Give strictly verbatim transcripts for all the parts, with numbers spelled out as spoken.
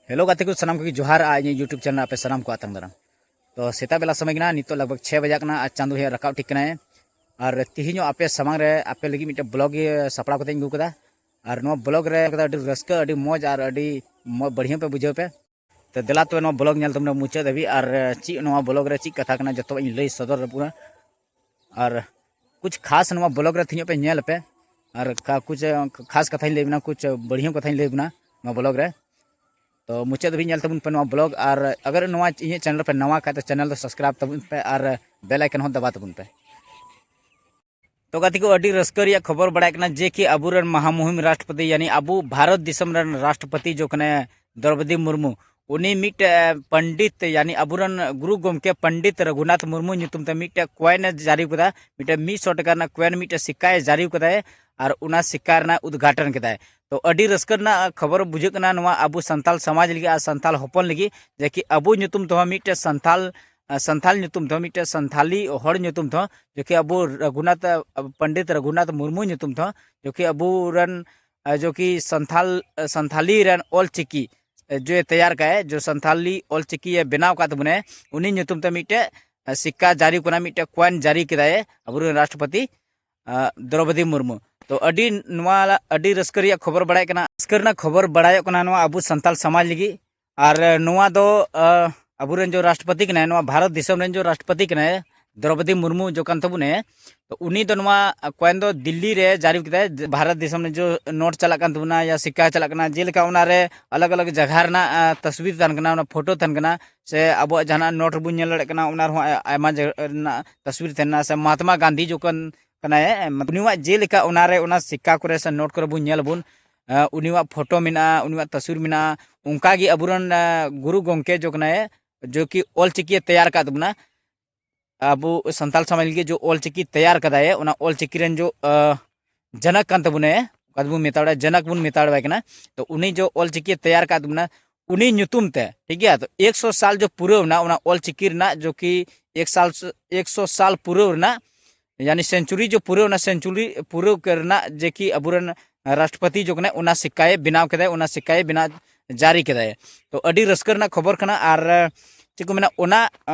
Hello ᱜᱟᱛᱮ ᱠᱚ, ᱥᱟᱱᱟᱢ ᱠᱚᱜᱮ ᱡᱚᱦᱟᱨ᱾ ᱟᱨ ᱤᱧᱟᱹᱜ YouTube ᱪᱮᱱᱮᱞ ᱟᱯᱮ ᱥᱟᱱᱟᱢ ᱠᱚ ᱟᱛᱟᱝ ᱫᱟᱨᱟᱢ᱾ ᱛᱚ ᱥᱮᱛᱟᱜ ᱵᱮᱞᱟ ᱥᱚᱢᱚᱭ ᱠᱟᱱᱟ, ᱱᱤᱛᱚᱜ ᱞᱟᱜᱽ ᱵᱷᱟᱜᱽ ᱪᱷᱚᱭ ᱵᱟᱡᱟᱜ ᱠᱟᱱᱟ ᱟᱨ ᱪᱟᱸᱫᱚ ᱦᱚᱸ ᱨᱟᱠᱟᱵ ᱴᱷᱤᱠ ᱠᱟᱱᱟᱭ᱾ ᱟᱨ ᱛᱤᱦᱤᱧᱚᱜ ᱟᱯᱮ ᱥᱟᱢᱟᱝ ᱨᱮ ᱟᱯᱮ ᱞᱟᱹᱜᱤᱫ ᱢᱤᱫᱴᱮᱱ ᱵᱞᱚᱜ ᱜᱮ ᱥᱟᱯᱲᱟᱣ ᱠᱟᱛᱮ ᱤᱧ ᱟᱹᱜᱩ ᱠᱟᱫᱟ᱾ ᱟᱨ ᱱᱚᱣᱟ ᱵᱞᱚᱜ ᱨᱮ ᱟᱹᱰᱤ ᱨᱟᱹᱥᱠᱟᱹ, ᱟᱹᱰᱤ ᱢᱚᱡᱽ ᱟᱨ ᱟᱹᱰᱤ ᱢᱚ-, ᱵᱟᱹᱲᱦᱤᱭᱟᱹ ᱯᱮ ᱵᱩᱡᱷᱟᱹᱣ ᱯᱮ᱾ ᱛᱚ ᱫᱮᱞᱟ ᱛᱚᱵᱮ ᱱᱚᱣᱟ ᱵᱞᱚᱜ ᱧᱮᱞ ᱛᱟᱵᱚᱱ ᱢᱩᱪᱟᱹᱫ ᱫᱷᱟᱹᱵᱤᱡ, ᱟᱨ ᱪᱮᱫ ᱱᱚᱣᱟ ᱵᱞᱚᱜ ᱨᱮ ᱪᱮᱫ ᱠᱟᱛᱷᱟ ᱠᱟᱱᱟ ᱡᱚᱛᱚᱣᱟᱜ ᱤᱧ ᱞᱟᱹᱭ ᱥᱚᱫᱚᱨ ᱟᱵᱚᱱᱟ᱾ ᱟᱨ ᱠᱩᱪ ᱠᱷᱟᱥ ᱱᱚᱣᱟ ᱵᱞᱚᱜ ᱨᱮ ᱛᱤᱦᱤᱧᱚᱜ ᱯᱮ ᱧᱮᱞ ᱯᱮ᱾ ᱟᱨ ᱠᱟ-, ᱠᱩᱪ ᱠᱷᱟᱥ ᱠᱟᱛᱷᱟᱧ ᱞᱟᱹᱭ ᱟᱵᱚᱱᱟ, ᱠᱩᱪ ᱵᱟᱹᱲᱦᱤᱭᱟᱹ ᱠᱟᱛᱷᱟᱧ ᱞᱟᱹᱭ ᱟᱵᱚᱱᱟ ᱱᱚᱣᱟ ᱵᱞᱚᱜ ᱨᱮ᱾ ᱛᱚ ᱢᱩᱪᱟᱹᱫ ᱫᱷᱟᱹᱵᱤᱡ ᱧᱮᱞ ᱛᱟᱵᱚᱱ ᱯᱮ ᱱᱚᱣᱟ ᱵᱞᱚᱜ, ᱟᱨ ᱟᱜᱟᱨ ᱱᱚᱣᱟ ᱤᱧᱟᱹᱜ ᱪᱮᱱᱮᱞ ᱨᱮᱯᱮ ᱱᱟᱣᱟ ᱠᱷᱟᱡ ᱛᱚ ᱪᱮᱱᱮᱞ ᱫᱚ ᱥᱟᱵᱥᱠᱨᱟᱭᱤᱵ ᱛᱟᱵᱚᱱ ᱯᱮ ᱟᱨ ᱵᱮᱞ ᱟᱭᱠᱚᱱ ᱦᱚᱸ ᱫᱟᱵᱟ ᱛᱟᱵᱚᱱ ᱯᱮ᱾ ᱛᱚ ᱜᱟᱛᱮ ᱠᱚ, ᱟᱹᱰᱤ ᱨᱟᱹᱥᱠᱟᱹ ᱨᱮᱭᱟᱜ ᱠᱷᱚᱵᱚᱨ ᱵᱟᱲᱟᱭ ᱠᱟᱱᱟ ᱡᱮ ᱠᱤ ᱟᱵᱚᱨᱮᱱ ᱢᱟᱦᱟᱢᱩᱦᱤᱢ ᱨᱟᱥᱴᱨᱚᱯᱚᱛᱤ, ᱭᱟᱱᱤ ᱟᱵᱚ ᱵᱷᱟᱨᱚᱛ ᱫᱤᱥᱚᱢ ᱨᱮᱱ ᱨᱟᱥᱴᱨᱚᱯᱚᱛᱤ ᱡᱚ ᱠᱟᱱᱟᱭ ᱫᱨᱚᱣᱯᱚᱫᱤ ᱢᱩᱨᱢᱩ, ᱩᱱᱤ ᱢᱤᱫᱴᱮᱡ ᱯᱚᱱᱰᱤᱛ, ᱭᱟᱱᱤ ᱟᱵᱚᱨᱮᱱ ᱜᱩᱨᱩ ᱜᱚᱢᱠᱮ ᱯᱚᱱᱰᱤᱛ ᱨᱚᱜᱷᱩᱱᱟᱛᱷ ᱢᱩᱨᱢᱩ ᱧᱩᱛᱩᱢ ᱛᱮ ᱢᱤᱫᱴᱮᱡ ᱠᱚᱭᱮᱱ ᱮ ᱡᱟᱹᱨᱤ ᱠᱟᱫᱟ, ᱢᱤᱫᱴᱮᱡ ᱢᱤᱫ ᱥᱚ ᱴᱟᱠᱟ ᱨᱮᱱᱟᱜ ᱠᱚᱭᱮᱱ, ᱢᱤᱫᱴᱮᱡ ᱥᱤᱠᱠᱟᱭ ᱡᱟᱹᱨᱤ ᱠᱟᱫᱟᱭ᱾ ᱟᱨ ᱚᱱᱟ ᱥᱤᱠᱠᱟ ᱨᱮᱱᱟᱜ ᱩᱫᱽᱜᱷᱟᱴᱚᱱ ᱠᱮᱫᱟᱭ᱾ ᱛᱚ ᱟᱹᱰᱤ ᱨᱟᱹᱥᱠᱟᱹ ᱨᱮᱱᱟᱜ ᱠᱷᱚᱵᱚᱨ ᱵᱩᱡᱷᱟᱹᱜ ᱠᱟᱱᱟ ᱱᱚᱣᱟ ᱟᱵᱚ ᱥᱟᱱᱛᱟᱞ ᱥᱚᱢᱟᱡᱽ ᱞᱟᱹᱜᱤᱫ ᱟᱨ ᱥᱟᱱᱛᱟᱞ ᱦᱚᱯᱚᱱ ᱞᱟᱹᱜᱤᱫ, ᱡᱮ ᱠᱤ ᱟᱵᱚ ᱧᱩᱛᱩᱢ ᱛᱮᱦᱚᱸ ᱢᱤᱫᱴᱮᱡ ᱥᱟᱱᱛᱟᱞ, ᱥᱟᱱᱛᱟᱞ ᱧᱩᱛᱩᱢ ᱛᱮᱦᱚᱸ ᱢᱤᱫᱴᱮᱡ ᱥᱟᱱᱛᱟᱞᱤ ᱦᱚᱲ ᱧᱩᱛᱩᱢ ᱛᱮᱦᱚᱸ, ᱡᱮ ᱠᱤ ᱟᱵᱚ ᱨᱚᱜᱷᱩᱱᱟᱛᱷ, ᱯᱚᱱᱰᱤᱛ ᱨᱚᱜᱷᱩᱱᱟᱛᱷ ᱢᱩᱨᱢᱩ ᱧᱩᱛᱩᱢ ᱛᱮᱦᱚᱸ, ᱡᱮ ᱠᱤ ᱟᱵᱚ ᱨᱮᱱ, ᱡᱮ ᱠᱤ ᱥᱟᱱᱛᱟᱞ, ᱥᱟᱱᱛᱟᱞᱤ ᱨᱮᱱ ᱚᱞ ᱪᱤᱠᱤ ᱡᱮ ᱛᱮᱭᱟᱨ ᱠᱟᱜᱼᱟᱭ, ᱡᱮ ᱥᱟᱱᱛᱟᱞᱤ ᱚᱞ ᱪᱤᱠᱤ ᱮ ᱵᱮᱱᱟᱣ ᱠᱟᱫ ᱛᱟᱵᱚᱱᱟᱭ, ᱩᱱᱤ ᱧᱩᱛᱩᱢ ᱛᱮ ᱢᱤᱫᱴᱮᱡ ᱥᱤᱠᱠᱟ ᱡᱟᱹᱨᱤ ᱠᱟᱱᱟ, ᱢᱤᱫᱴᱮᱡ ᱠᱚᱭᱮᱱ ᱡᱟᱹᱨᱤ ᱠᱮᱫᱟᱭ ᱟᱵᱚᱨᱮᱱ ᱨᱟᱥᱴᱨᱚᱯᱚᱛᱤ ᱟᱸ, ᱫᱨᱚᱣᱯᱚᱫᱤ ᱢᱩᱨᱢᱩ᱾ ᱛᱚ ᱟᱹᱰᱤ ᱱᱚᱣᱟ ᱟᱹᱰᱤ ᱨᱟᱹᱥᱠᱟᱹ ᱨᱮᱭᱟᱜ ᱠᱷᱚᱵᱚᱨ ᱵᱟᱲᱟᱭ ᱠᱟᱱᱟ, ᱨᱟᱹᱥᱠᱟᱹ ᱨᱮᱱᱟᱜ ᱠᱷᱚᱵᱚᱨ ᱵᱟᱲᱟᱭᱚᱜ ᱠᱟᱱᱟ ᱱᱚᱣᱟ ᱟᱵᱚ ᱥᱟᱱᱛᱟᱞ ᱥᱚᱢᱟᱡᱽ ᱞᱟᱹᱜᱤᱫ᱾ ᱟᱨ ᱱᱚᱣᱟ ᱫᱚ, ᱟᱸ, ᱟᱵᱚᱨᱮᱱ ᱡᱚ ᱨᱟᱥᱴᱨᱚᱯᱚᱛᱤ ᱠᱟᱱᱟᱭ, ᱱᱚᱣᱟ ᱵᱷᱟᱨᱚᱛ ᱫᱤᱥᱚᱢ ᱨᱮᱱ ᱡᱚ ᱨᱟᱥᱴᱨᱚᱯᱚᱛᱤ ᱠᱟᱱᱟᱭ, ᱫᱨᱚᱣᱯᱚᱫᱤ ᱢᱩᱨᱢᱩ ᱡᱚ ᱠᱟᱱ ᱛᱟᱵᱚᱱᱮ᱾ ᱛᱚ ᱩᱱᱤ ᱫᱚ ᱱᱚᱣᱟ ᱠᱚᱭᱮᱱ ᱫᱚ ᱫᱤᱞᱞᱤ ᱨᱮ ᱡᱟᱹᱨᱤ ᱠᱮᱫᱟᱭ᱾ ᱵᱷᱟᱨᱚᱛ ᱫᱤᱥᱚᱢ ᱨᱮ ᱡᱚ ᱱᱳᱴ ᱪᱟᱞᱟᱜ ᱠᱟᱱ ᱛᱟᱵᱚᱱᱟ ᱭᱟ ᱥᱤᱠᱠᱟ ᱪᱟᱞᱟᱜ ᱠᱟᱱᱟ, ᱡᱮᱞᱮᱠᱟ ᱚᱱᱟᱨᱮ ᱟᱞᱟᱜᱽ ᱟᱞᱟᱜᱽ ᱡᱟᱭᱜᱟ ᱨᱮᱱᱟᱜ, ᱟᱸ, ᱛᱚᱥᱵᱤᱨ ᱛᱟᱦᱮᱱ ᱠᱟᱱᱟ, ᱚᱱᱟ ᱯᱷᱳᱴᱳ ᱛᱟᱦᱮᱱ ᱠᱟᱱᱟ, ᱥᱮ ᱟᱵᱚᱣᱟᱜ ᱡᱟᱦᱟᱱᱟᱜ ᱱᱳᱴ ᱨᱮᱵᱚᱱ ᱧᱮᱞ ᱫᱟᱲᱮᱭᱟᱜ ᱠᱟᱱᱟ, ᱚᱱᱟ ᱨᱮᱦᱚᱸ ᱟᱭ-, ᱟᱭᱢᱟ ᱡᱟᱭᱜᱟ ᱨᱮᱱᱟᱜ ᱛᱚᱥᱵᱤᱨ ᱛᱟᱦᱮᱱᱟ, ᱥᱮ ᱢᱚᱦᱟᱛᱢᱟ ᱜᱟᱱᱫᱷᱤ ᱡᱚᱠᱷᱚᱱ ᱠᱟᱱᱟᱭ, ᱩᱱᱤᱣᱟᱜ ᱡᱮᱞᱮᱠᱟ ᱚᱱᱟᱨᱮ ᱚᱱᱟ ᱥᱤᱠᱠᱟ ᱠᱚᱨᱮ ᱥᱮ ᱱᱳᱴ ᱠᱚᱨᱮ ᱵᱚᱱ ᱧᱮᱞ ᱟᱵᱚᱱ, ᱟᱸ, ᱩᱱᱤᱣᱟᱜ ᱯᱷᱳᱴᱳ ᱢᱮᱱᱟᱜᱼᱟ, ᱩᱱᱤᱣᱟᱜ ᱛᱚᱥᱵᱤᱨ ᱢᱮᱱᱟᱜᱼᱟ, ᱚᱱᱠᱟ ᱜᱮ ᱟᱵᱚᱨᱮᱱ, ᱟᱸ, ᱜᱩᱨᱩ ᱜᱚᱢᱠᱮ ᱡᱚ ᱠᱟᱱᱟᱭ, ᱡᱚ ᱠᱤ ᱚᱞ ᱪᱤᱠᱤ ᱛᱮᱭᱟᱨ ᱟᱠᱟᱫ ᱛᱟᱵᱚᱱᱟ᱾ ᱟᱵᱚ ᱥᱟᱱᱛᱟᱞ ᱥᱚᱢᱟᱡᱽ ᱞᱟᱹᱜᱤᱫ ᱡᱚ ᱚᱞ ᱪᱤᱠᱤ ᱛᱮᱭᱟᱨ ᱠᱟᱫᱟᱭ, ᱚᱱᱟ ᱚᱞ ᱪᱤᱠᱤ ᱨᱮᱱ ᱡᱚ, ᱟᱸ, ᱡᱚᱱᱚᱠ ᱠᱟᱱ ᱛᱟᱵᱚᱱᱟᱭ, ᱚᱠᱟ ᱫᱚᱵᱚᱱ ᱢᱮᱛᱟ ᱫᱟᱲᱮᱭᱟᱜᱼᱟ, ᱡᱚᱱᱚᱠ ᱵᱚᱱ ᱢᱮᱛᱟ ᱫᱟᱲᱮᱭᱟᱭ ᱠᱟᱱᱟ᱾ ᱛᱚ ᱩᱱᱤ ᱡᱚ ᱚᱞ ᱪᱤᱠᱤ ᱛᱮᱭᱟᱨ ᱟᱠᱟᱫ ᱛᱟᱵᱚᱱᱟ, ᱩᱱᱤ ᱧᱩᱛᱩᱢ ᱛᱮ, ᱴᱷᱤᱠ ᱜᱮᱭᱟ᱾ ᱛᱚ ᱮᱠᱥᱚ ᱥᱟᱞ ᱡᱚ ᱯᱩᱨᱟᱹᱣ ᱮᱱᱟ ᱚᱱᱟ ᱚᱞ ᱪᱤᱠᱤ ᱨᱮᱱᱟᱜ, ᱡᱚ ᱠᱤ ᱮᱠ ᱥᱟᱞ, ᱮᱠᱥᱚ ᱥᱟᱞ ᱯᱩᱨᱟᱹᱣ ᱨᱮᱱᱟᱜ, ᱭᱟᱱᱤ ᱥᱮᱱᱪᱩᱨᱤ ᱡᱚ ᱯᱩᱨᱟᱹᱣ ᱮᱱᱟ, ᱥᱮᱱᱪᱩᱨᱤ ᱯᱩᱨᱟᱹᱣ ᱠᱮ ᱨᱮᱱᱟᱜ ᱡᱮ ᱠᱤ ᱟᱵᱚᱨᱮᱱ ᱨᱟᱥᱴᱨᱚᱯᱚᱛᱤ ᱡᱚ ᱠᱟᱱᱟᱭ, ᱚᱱᱟ ᱥᱤᱠᱠᱟᱭᱮ ᱵᱮᱱᱟᱣ ᱠᱮᱫᱟᱭ, ᱚᱱᱟ ᱥᱤᱠᱠᱟᱭᱮ ᱵᱮᱱᱟᱣ, ᱡᱟᱹᱨᱤ ᱠᱮᱫᱟᱭ᱾ ᱛᱚ ᱟᱹᱰᱤ ᱨᱟᱹᱥᱠᱟᱹ ᱨᱮᱱᱟᱜ ᱠᱷᱚᱵᱚᱨ ᱠᱟᱱᱟ᱾ ᱟᱨ ᱪᱮᱫ ᱠᱚ ᱢᱮᱱᱟ, ᱚᱱᱟ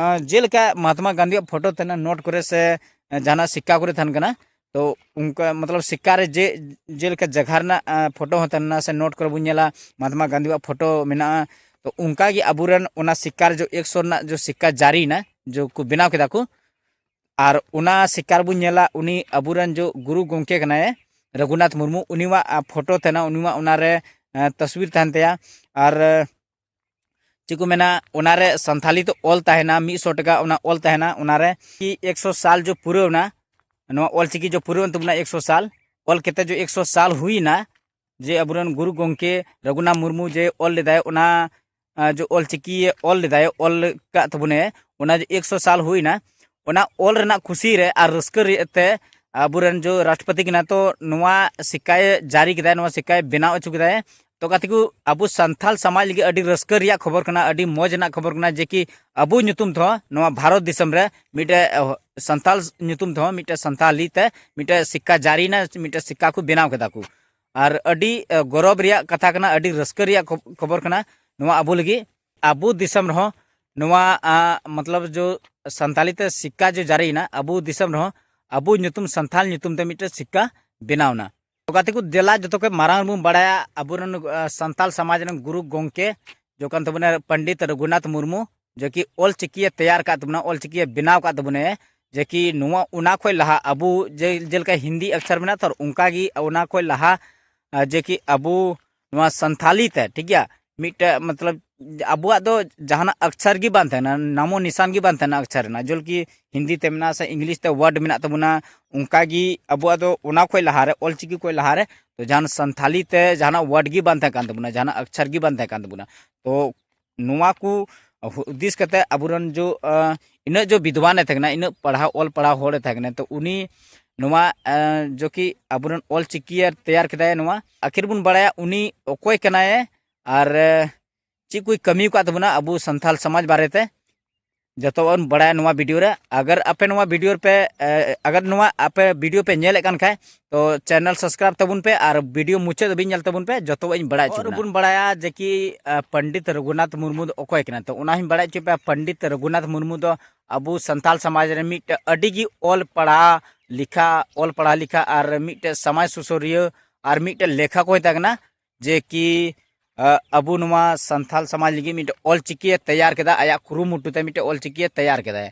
ᱡᱮᱞᱮᱠᱟ ᱢᱚᱦᱟᱛᱢᱟ ᱜᱟᱱᱫᱷᱤᱭᱟᱜ ᱯᱷᱳᱴᱳ ᱛᱟᱦᱮᱱᱟ ᱱᱳᱴ ᱠᱚᱨᱮ ᱥᱮ ᱡᱟᱦᱟᱱᱟᱜ ᱥᱤᱠᱠᱟ ᱠᱚᱨᱮ ᱛᱟᱦᱮᱱ ᱠᱟᱱᱟ, ᱛᱚ ᱚᱱᱠᱟ ᱢᱚᱛᱞᱚᱵ ᱥᱤᱠᱠᱟ ᱨᱮ ᱡᱮ ᱡᱮᱞᱮᱠᱟ ᱡᱟᱭᱜᱟ ᱨᱮᱱᱟᱜ ᱯᱷᱳᱴᱳ ᱦᱚᱸ ᱛᱟᱦᱮᱱᱟ ᱥᱮ ᱱᱳᱴ ᱠᱚᱨᱮ ᱵᱚᱱ ᱧᱮᱞᱟ ᱢᱚᱦᱟᱛᱢᱟ ᱜᱟᱱᱫᱷᱤᱭᱟᱜ ᱯᱷᱳᱴᱳ ᱢᱮᱱᱟᱜᱼᱟ᱾ ᱛᱚ ᱚᱱᱠᱟ ᱜᱮ ᱟᱵᱚᱨᱮᱱ ᱚᱱᱟ ᱥᱤᱠᱠᱟ ᱨᱮ ᱡᱚ ᱮᱠᱥᱚ ᱨᱮᱱᱟᱜ ᱡᱚ ᱥᱤᱠᱠᱟ ᱡᱟᱹᱨᱤᱭᱮᱱᱟ, ᱡᱚ ᱠᱚ ᱵᱮᱱᱟᱣ ᱠᱮᱫᱟ ᱠᱚ, ᱟᱨ ᱚᱱᱟ ᱥᱤᱠᱠᱟ ᱨᱮᱵᱚᱱ ᱧᱮᱞᱟ ᱩᱱᱤ ᱟᱵᱚᱨᱮᱱ ᱡᱚ ᱜᱩᱨᱩ ᱜᱚᱢᱠᱮ ᱠᱟᱱᱟᱭ ᱨᱚᱜᱷᱩᱱᱟᱛᱷ ᱢᱩᱨᱢᱩ, ᱩᱱᱤᱣᱟᱜ ᱯᱷᱳᱴᱳ ᱛᱟᱦᱮᱱᱟ, ᱩᱱᱤᱣᱟᱜ ᱚᱱᱟᱨᱮ ᱛᱚᱥᱵᱤᱨ ᱛᱟᱦᱮᱱ ᱛᱟᱭᱟ᱾ ᱟᱨ ᱪᱮᱫ ᱠᱚ ᱢᱮᱱᱟ, ᱚᱱᱟᱨᱮ ᱥᱟᱱᱛᱷᱟᱞᱤ ᱛᱮ ᱚᱞ ᱛᱟᱦᱮᱱᱟ, ᱢᱤᱫ ᱥᱚ ᱴᱟᱠᱟ ᱚᱱᱟ ᱚᱞ ᱛᱟᱦᱮᱱᱟ᱾ ᱚᱱᱟᱨᱮ ᱠᱤ ᱮᱠᱥᱚ ᱥᱟᱞ ᱡᱚ ᱯᱩᱨᱟᱹᱣ ᱮᱱᱟ, ᱱᱚᱣᱟ ᱚᱞ ᱪᱤᱠᱤ ᱡᱚ ᱯᱩᱨᱟᱹᱣ ᱮᱱ ᱛᱟᱵᱚᱱᱟ ᱮᱠᱥᱚ ᱥᱟᱞ, ᱚᱞ ᱠᱟᱛᱮ ᱡᱚ ᱮᱠᱥᱚ ᱥᱟᱞ ᱦᱩᱭᱱᱟ, ᱡᱮ ᱟᱵᱚᱨᱮᱱ ᱜᱩᱨᱩ ᱜᱚᱢᱠᱮ ᱨᱚᱜᱷᱩᱱᱟᱛᱷ ᱢᱩᱨᱢᱩ ᱡᱮ ᱚᱞ ᱞᱮᱫᱟᱭ, ᱚᱱᱟ ᱡᱚ ᱚᱞ ᱪᱤᱠᱤ ᱚᱞ ᱞᱮᱫᱟᱭ, ᱚᱞ ᱠᱟᱜ ᱛᱟᱵᱚᱱᱮ, ᱚᱱᱟ ᱡᱮ ᱮᱠᱥᱚ ᱥᱟᱞ ᱦᱩᱭᱱᱟ, ᱚᱱᱟ ᱚᱞ ᱨᱮᱱᱟᱜ ᱠᱩᱥᱤ ᱨᱮ ᱟᱨ ᱨᱟᱹᱥᱠᱟᱹ ᱨᱮ ᱛᱮ ᱟᱵᱚᱨᱮᱱ ᱡᱚ ᱨᱟᱥᱴᱨᱚᱯᱚᱛᱤ ᱠᱟᱱᱟ, ᱛᱚ ᱱᱚᱣᱟ ᱥᱤᱠᱠᱟᱭ ᱡᱟᱹᱨᱤ ᱠᱮᱫᱟᱭ, ᱱᱚᱣᱟ ᱥᱤᱠᱠᱟᱭ ᱵᱮᱱᱟᱣ ᱦᱚᱪᱚ ᱠᱮᱫᱟᱭ᱾ ᱛᱚ ᱜᱟᱛᱮ ᱠᱚ, ᱟᱵᱚ ᱥᱟᱱᱛᱟᱞ ᱥᱚᱢᱟᱡᱽ ᱞᱟᱹᱜᱤᱫ ᱟᱹᱰᱤ ᱨᱟᱹᱥᱠᱟᱹ ᱨᱮᱭᱟᱜ ᱠᱷᱚᱵᱚᱨ ᱠᱟᱱᱟ, ᱟᱹᱰᱤ ᱢᱚᱡᱽ ᱨᱮᱱᱟᱜ ᱠᱷᱚᱵᱚᱨ ᱠᱟᱱᱟ, ᱡᱮ ᱠᱤ ᱟᱵᱚ ᱧᱩᱛᱩᱢ ᱛᱮᱦᱚᱸ ᱱᱚᱣᱟ ᱵᱷᱟᱨᱚᱛ ᱫᱤᱥᱚᱢ ᱨᱮ ᱢᱤᱫᱴᱮᱡ ᱥᱟᱱᱛᱟᱞ ᱧᱩᱛᱩᱢ ᱛᱮᱦᱚᱸ ᱢᱤᱫᱴᱮᱡ ᱥᱟᱱᱛᱟᱞᱤ ᱛᱮ ᱢᱤᱫᱴᱮᱡ ᱥᱤᱠᱠᱟ ᱡᱟᱹᱨᱤᱭᱮᱱᱟ, ᱢᱤᱫᱴᱮᱡ ᱥᱤᱠᱠᱟ ᱠᱚ ᱵᱮᱱᱟᱣ ᱠᱮᱫᱟ ᱠᱚ᱾ ᱟᱨ ᱟᱹᱰᱤ ᱜᱚᱨᱚᱵᱽ ᱨᱮᱭᱟᱜ ᱠᱟᱛᱷᱟ ᱠᱟᱱᱟ, ᱟᱹᱰᱤ ᱨᱟᱹᱥᱠᱟᱹ ᱨᱮᱭᱟᱜ ᱠᱷᱚᱵᱚᱨ ᱠᱟᱱᱟ ᱱᱚᱣᱟ ᱟᱵᱚ ᱞᱟᱹᱜᱤᱫ᱾ ᱟᱵᱚ ᱫᱤᱥᱚᱢ ᱨᱮᱦᱚᱸ ᱱᱚᱣᱟ ᱢᱚᱛᱞᱚᱵ ᱡᱚ ᱥᱟᱱᱛᱟᱞᱤ ᱛᱮ ᱥᱤᱠᱠᱟ ᱡᱚ ᱡᱟᱹᱨᱤᱭᱮᱱᱟ, ᱟᱵᱚ ᱫᱤᱥᱚᱢ ᱨᱮᱦᱚᱸ ᱟᱵᱚ ᱧᱩᱛᱩᱢ, ᱥᱟᱱᱛᱟᱞ ᱧᱩᱛᱩᱢ ᱛᱮ ᱢᱤᱫᱴᱮᱡ ᱥᱤᱠᱠᱟ ᱵᱮᱱᱟᱣ ᱮᱱᱟ᱾ ᱛᱚ ᱜᱟᱛᱮ ᱠᱚ, ᱫᱮᱞᱟ ᱡᱚᱛᱚ ᱠᱷᱚᱱ ᱢᱟᱨᱟᱝ ᱨᱮᱵᱚᱱ ᱵᱟᱲᱟᱭᱟ ᱟᱵᱚᱨᱮᱱ ᱥᱟᱱᱛᱟᱞ ᱥᱚᱢᱟᱡᱽ ᱨᱮᱱ ᱜᱩᱨᱩ ᱜᱚᱢᱠᱮ ᱡᱚ ᱠᱟᱱ ᱛᱟᱵᱚᱱᱟ ᱯᱚᱱᱰᱤᱛ ᱨᱚᱜᱷᱩᱱᱟᱛᱷ ᱢᱩᱨᱢᱩ, ᱡᱮ ᱠᱤ ᱚᱞ ᱪᱤᱠᱤᱭᱮ ᱛᱮᱭᱟᱨ ᱠᱟᱫ ᱛᱟᱵᱚᱱᱟ, ᱚᱞ ᱪᱤᱠᱤᱭᱮ ᱵᱮᱱᱟᱣ ᱠᱟᱫ ᱛᱟᱵᱚᱱᱟ᱾ ᱡᱮ ᱠᱤ ᱱᱚᱣᱟ ᱚᱱᱟ ᱠᱷᱚᱱ ᱞᱟᱦᱟ ᱟᱵᱚ ᱡᱮ ᱡᱮᱞᱮᱠᱟ ᱦᱤᱱᱫᱤ ᱚᱠᱥᱚᱨ ᱢᱮᱱᱟᱜ ᱛᱚ, ᱚᱱᱠᱟ ᱜᱮ ᱚᱱᱟ ᱠᱷᱚᱱ ᱞᱟᱦᱟ ᱡᱮ ᱠᱤ ᱟᱵᱚ ᱱᱚᱣᱟ ᱥᱟᱱᱛᱷᱟᱞᱤ ᱛᱮ, ᱴᱷᱤᱠ ᱜᱮᱭᱟ, ᱢᱤᱫᱴᱮᱡ ᱢᱚᱛᱞᱚᱵ ᱟᱵᱚᱣᱟᱜ ᱫᱚ ᱡᱟᱦᱟᱱᱟᱜ ᱚᱠᱥᱚᱨ ᱜᱮ ᱵᱟᱝ ᱛᱟᱦᱮᱱᱟ, ᱱᱟᱢᱚ ᱱᱤᱥᱟᱱ ᱜᱮ ᱵᱟᱝ ᱛᱟᱦᱮᱱᱟ ᱚᱠᱥᱚᱨ ᱨᱮᱱᱟᱜ᱾ ᱡᱚᱞ ᱠᱤ ᱦᱤᱱᱫᱤ ᱛᱮ ᱢᱮᱱᱟᱜᱼᱟ ᱥᱮ ᱤᱝᱞᱤᱥ ᱛᱮ ᱣᱟᱨᱰ ᱢᱮᱱᱟᱜ ᱛᱟᱵᱚᱱᱟ, ᱚᱱᱠᱟ ᱜᱮ ᱟᱵᱚᱣᱟᱜ ᱫᱚ ᱚᱱᱟ ᱠᱷᱚᱱ ᱞᱟᱦᱟᱨᱮ, ᱚᱞ ᱪᱤᱠᱤ ᱠᱷᱚᱱ ᱞᱟᱦᱟᱨᱮ ᱛᱚ ᱡᱟᱦᱟᱱ ᱥᱟᱱᱛᱷᱟᱞᱤ ᱛᱮ ᱡᱟᱦᱟᱱᱟᱜ ᱣᱟᱨᱰ ᱜᱮ ᱵᱟᱝ ᱛᱟᱦᱮᱸ ᱠᱟᱱ ᱛᱟᱵᱚᱱᱟ, ᱡᱟᱦᱟᱱᱟᱜ ᱚᱠᱥᱚᱨ ᱜᱮ ᱵᱟᱝ ᱛᱟᱦᱮᱸ ᱠᱟᱱ ᱛᱟᱵᱚᱱᱟ᱾ ᱛᱚ ᱱᱚᱣᱟ ᱠᱚ ᱦᱩᱫᱤᱥ ᱠᱟᱛᱮ ᱟᱵᱚᱨᱮᱱ ᱡᱚ ᱤᱱᱟᱹᱜ ᱡᱚ ᱵᱤᱫᱽᱣᱟᱱᱮ ᱛᱟᱦᱮᱸ ᱠᱟᱱᱟ, ᱤᱱᱟᱹᱜ ᱯᱟᱲᱦᱟᱣ ᱚᱞ ᱯᱟᱲᱦᱟᱣ ᱦᱚᱲᱮ ᱛᱟᱦᱮᱸ ᱠᱟᱱᱟ, ᱛᱚ ᱩᱱᱤ ᱱᱚᱣᱟ ᱡᱚ ᱠᱤ ᱟᱵᱚᱨᱮᱱ ᱚᱞ ᱪᱤᱠᱤᱭᱮ ᱛᱮᱭᱟᱨ ᱠᱮᱫᱟᱭ, ᱱᱚᱣᱟ ᱟᱹᱠᱷᱤᱨ ᱵᱚᱱ ᱵᱟᱲᱟᱭᱟ ᱩᱱᱤ ᱚᱠᱚᱭ ᱠᱟᱱᱟᱭ ᱟᱨ ᱪᱮᱫ ᱠᱚᱭ ᱠᱟᱹᱢᱤ ᱟᱠᱟᱫ ᱛᱟᱵᱚᱱᱟ ᱟᱵᱚ ᱥᱟᱱᱛᱷᱟᱞ ᱥᱚᱢᱟᱡᱽ ᱵᱟᱨᱮᱛᱮ᱾ ᱡᱚᱛᱚ ᱵᱚᱱ ᱵᱟᱲᱟᱭᱟ ᱱᱚᱣᱟ video ᱨᱮ᱾ ᱟᱜᱟᱨ ᱟᱯᱮ ᱱᱚᱣᱟ video ᱯᱮ, ᱮ, ᱟᱜᱟᱨ ᱱᱚᱣᱟ ᱟᱯᱮ video ᱯᱮ ᱧᱮᱞᱮᱫ ᱠᱟᱱ ᱠᱷᱟᱡ, ᱛᱚ channel subscribe ᱛᱟᱵᱚᱱ ᱯᱮ ᱟᱨ video ᱢᱩᱪᱟᱹᱫ ᱫᱷᱟᱹᱵᱤᱡ ᱧᱮᱞ ᱛᱟᱵᱚᱱ ᱯᱮ, ᱡᱚᱛᱚ ᱵᱚᱱ ᱵᱟᱲᱟᱭ ᱦᱚᱪᱚ ᱵᱚᱱᱟ᱾ ᱵᱚᱱ ᱵᱟᱲᱟᱭᱟ ᱡᱮ ᱠᱤ, ᱟ, ᱯᱚᱱᱰᱤᱛ ᱨᱚᱜᱷᱩᱱᱟᱛᱷ ᱢᱩᱨᱢᱩ ᱫᱚ ᱚᱠᱚᱭ ᱠᱟᱱᱟ᱾ ᱛᱚ ᱚᱱᱟ ᱦᱚᱸᱧ ᱵᱟᱲᱟᱭ ᱦᱚᱪᱚ ᱯᱮᱭᱟ, ᱯᱚᱱᱰᱤᱛ ᱨᱚᱜᱷᱩᱱᱟᱛᱷ ᱢᱩᱨᱢᱩ ᱫᱚ ᱟᱵᱚ ᱥᱟᱱᱛᱟᱞ ᱥᱚᱢᱟᱡᱽ ᱨᱮ ᱢᱤᱫᱴᱮᱡ ᱟᱹᱰᱤ ᱜᱮ ᱚᱞ ᱯᱟᱲᱦᱟᱣ ᱞᱮᱠᱷᱟ, ᱚᱞ ᱯᱟᱲᱦᱟᱣ ᱞᱮᱠᱷᱟ ᱟᱨ ᱢᱤᱫᱴᱮᱡ ᱥᱚᱢᱟᱡᱽ ᱥᱩᱥᱟᱹᱨᱤᱭᱟᱹ ᱟᱨ ᱢᱤᱫᱴᱮᱡ ᱞᱮᱠᱷᱚᱠ ᱦᱚᱸᱭ ᱛᱟᱦᱮᱸ ᱠᱟᱱᱟ᱾ ᱡᱮ ᱠᱤ, ᱟ, ᱟᱵᱚ ᱱᱚᱣᱟ ᱥᱟᱱᱛᱟᱞ ᱥᱚᱢᱟᱡᱽ ᱞᱟᱹᱜᱤᱫ ᱢᱤᱫᱴᱮᱡ ᱚᱞ ᱪᱤᱠᱤᱭᱮ ᱛᱮᱭᱟᱨ ᱠᱮᱫᱟ, ᱟᱭᱟᱜ ᱠᱩᱨᱩᱢᱩᱴᱩ ᱛᱮ ᱢᱤᱫᱴᱮᱡ ᱚᱞ ᱪᱤᱠᱤᱭᱮ ᱛᱮᱭᱟᱨ ᱠᱮᱫᱟᱭ᱾